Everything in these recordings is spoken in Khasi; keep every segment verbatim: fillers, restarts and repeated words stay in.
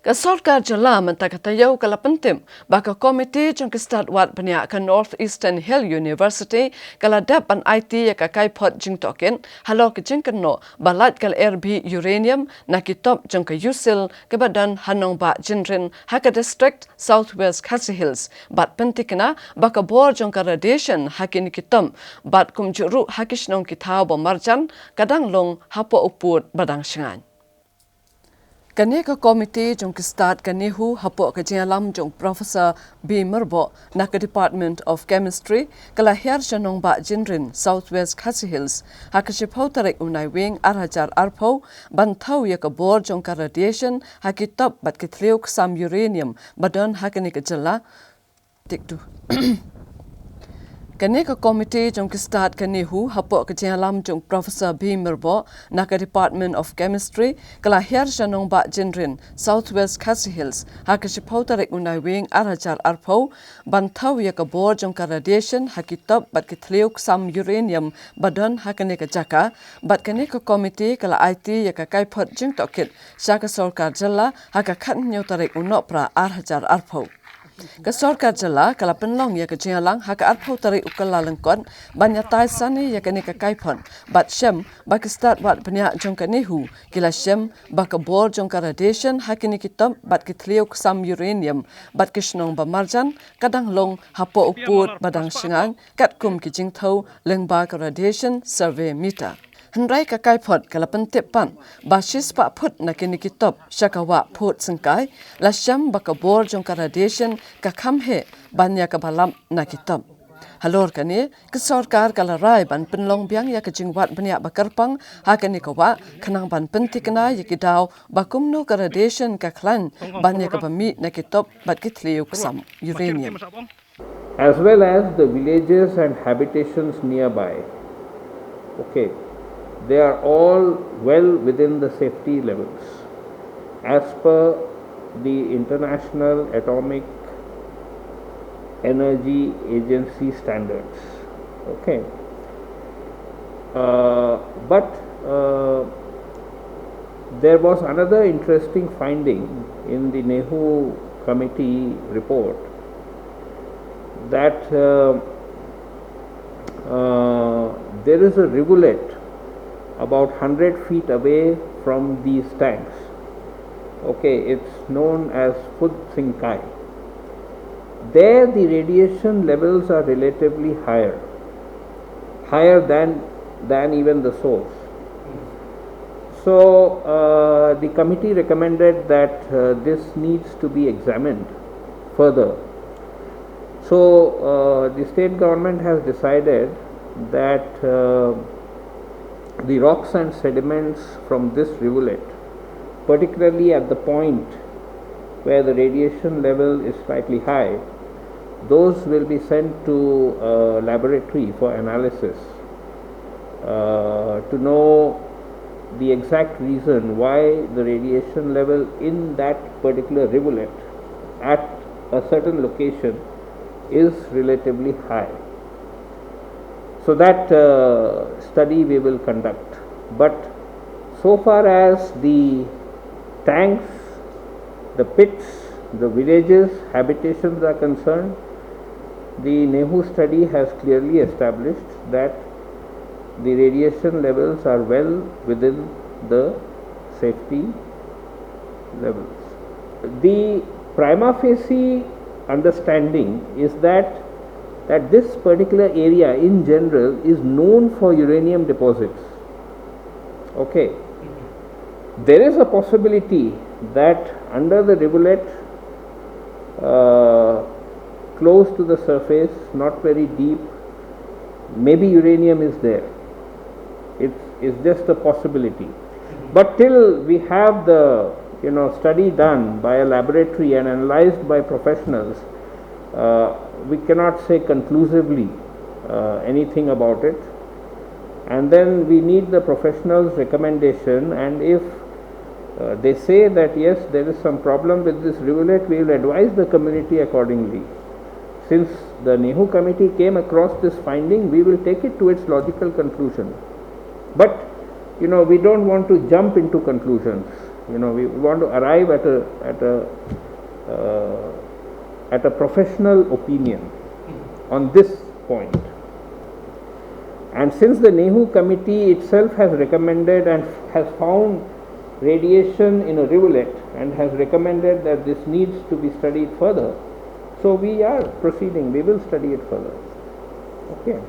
Ka sorkar jylla mynta ka taïew ka la pyntip ba ka komiti jong ki stad wad bniah ka North Eastern Hill University ka la dep ban aiti ïa ka kaiphod jingtohkit halor ka jingkynnoh ba lait ka la er bih uranium na ki top jong ka UCIL kaba don ha nongbah Jinrin ha ka district South West Khasi Hills, bad pyntikna ba ka bor jong ka radiation ha kine ki top bad kumjuh ruh ha ki shnong ki thaw ba marjan ka dang long hapoh u pud ba dang shngaiñ. Kane ka komiti jong ki stad ka NEHU hapoh ka jingïalam jong Professor B Myrboh na ka Department of Chemistry ka la hiar sha nongbah Jinrin, South West Khasi Hills, ha ka shiphew tarik u Naiwieng ar hajar arphew ban thew ïa ka bor jong ka radiation ha ki top bad ki thliew ksam uranium ba don ha kane ka jylla. Tik tu. Kane ka komiti jong ki stad ka NEHU hapoh ka jingïalam jong Professor B Myrboh na ka Department of Chemistry ka la hiar sha nongbah Jinrin, South West Khasi Hills, ha ka shiphew tarik u Naiwieng ar hajar arphew ban thew ïa ka bor jong ka radiation ha ki top bad ki thliew ksam uranium ba don ha kane ka jaka, bad kane ka komiti ka la aiti ïa ka kaiphod jingtohkit sha ka sorkar jylla ha ka khathynñiew tarik u Nohprah ar hajar arphew. Ka sorkar jylla ka la pynlong ïa ka jingïalang ha ka arphew tarik u Kyllalyngkot ban ïatai sani ïa kane ka kaiphod bad shem ba ki stad wad bniah jong ka NEHU ki la shem ba ka bor jong ka radiation ha kine ki top bad ki thliew ksam uranium bad ki shnong ba marjan ka dang long hapoh u pud ba dang shngaiñ katkum ki jingthew lyngba ka radiation survey meter. Hynrei ka kaiphod ka la pyntip pat ba shispah phut na kine ki top sha ka wah phut syngkai la shem ba ka bor jong ka radiation ka kham heh ban ïa kaba lap na ki top. Halor kane, ka sorkar ka la rai ban pynlong biang ïa ka jingwad bniah ba kyrpang ha kane ka wah khnang ban pyntikna ïa ki daw ba kumno ka radiation ka khlaiñ ban ïa kaba mih na ki top bad ki thliew ksam uranium. As well as the villages and habitations nearby. Okay, they are all well within the safety levels as per the International Atomic Energy Agency standards. Okay, uh, but uh, there was another interesting finding in the NEHU committee report that uh, uh, there is a rivulet about hundred feet away from these tanks. Okay, it's known as Phut Singkai. There the radiation levels are relatively higher, higher than, than even the source. So uh, the committee recommended that uh, this needs to be examined further. So uh, the state government has decided that uh, the rocks and sediments from this rivulet, particularly at the point where the radiation level is slightly high, those will be sent to a laboratory for analysis uh, to know the exact reason why the radiation level in that particular rivulet at a certain location is relatively high. So that uh, study we will conduct. But so far as the tanks, the pits, the villages, habitations are concerned, the NEHU study has clearly established that the radiation levels are well within the safety levels. The prima facie understanding is that that this particular area in general is known for uranium deposits. Okay, there is a possibility that under the rivulet, uh, close to the surface, not very deep, maybe uranium is there. It's, it's just a possibility. But till we have the, you know, study done by a laboratory and analyzed by professionals, uh, we cannot say conclusively uh, anything about it. And then we need the professionals' recommendation, and if uh, they say that yes, there is some problem with this rivulet, we will advise the community accordingly. Since the NEHU committee came across this finding, we will take it to its logical conclusion. But, you know, we don't want to jump into conclusions. You know, we want to arrive at a at a uh, at a professional opinion on this point. And since the NEHU committee itself has recommended and has found radiation in a rivulet and has recommended that this needs to be studied further, so we are proceeding. We will study it further. Okay.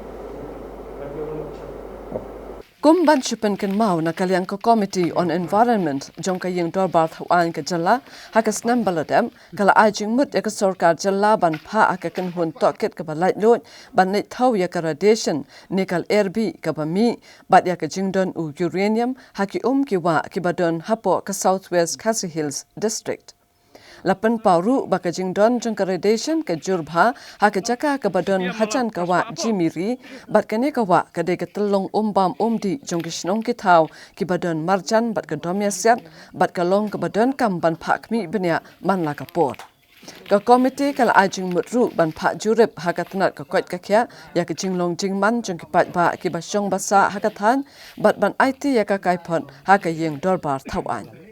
Kum ban shu pynkynmaw na ka liang ka Committee on Environment jong ka Ïing Dorbar Thaw Aiñ ka Jylla ha ka snem ba la dep, ka la ai jingmut ïa ka sorkar jylla ban phah ha ka kynhun tohkit kaba laitluid ban leit thew ïa ka radiation ne ka lyer bih kaba mih bad ïa ka jingdon u uranium ha ki um ki wah kiba don hapoh ka South West Khasi Hills District. La pynpaw ruh ba ka jingdon jong ka radiation ka jur bha ha ka jaka kaba don hajan ka wah Jimiri, bad kane ka wah ka dei ka tyllong um bam um dih jong ki shnong ki thaw kiba don marjan bad ka dom ïasiat bad ka long kaba donkam ban phah khmih bniah man la ka por. Ka Committee ka la ai jingmut ruh ban phah jurip ha ka tnat ka koit ka khiah ïa ka jinglong jingman jong ki paidbah kiba shong ba sah ha ka thaiñ bad ban aiti ïa ka kaiphod ha ka Ïing Dorbar Thaw Aiñ.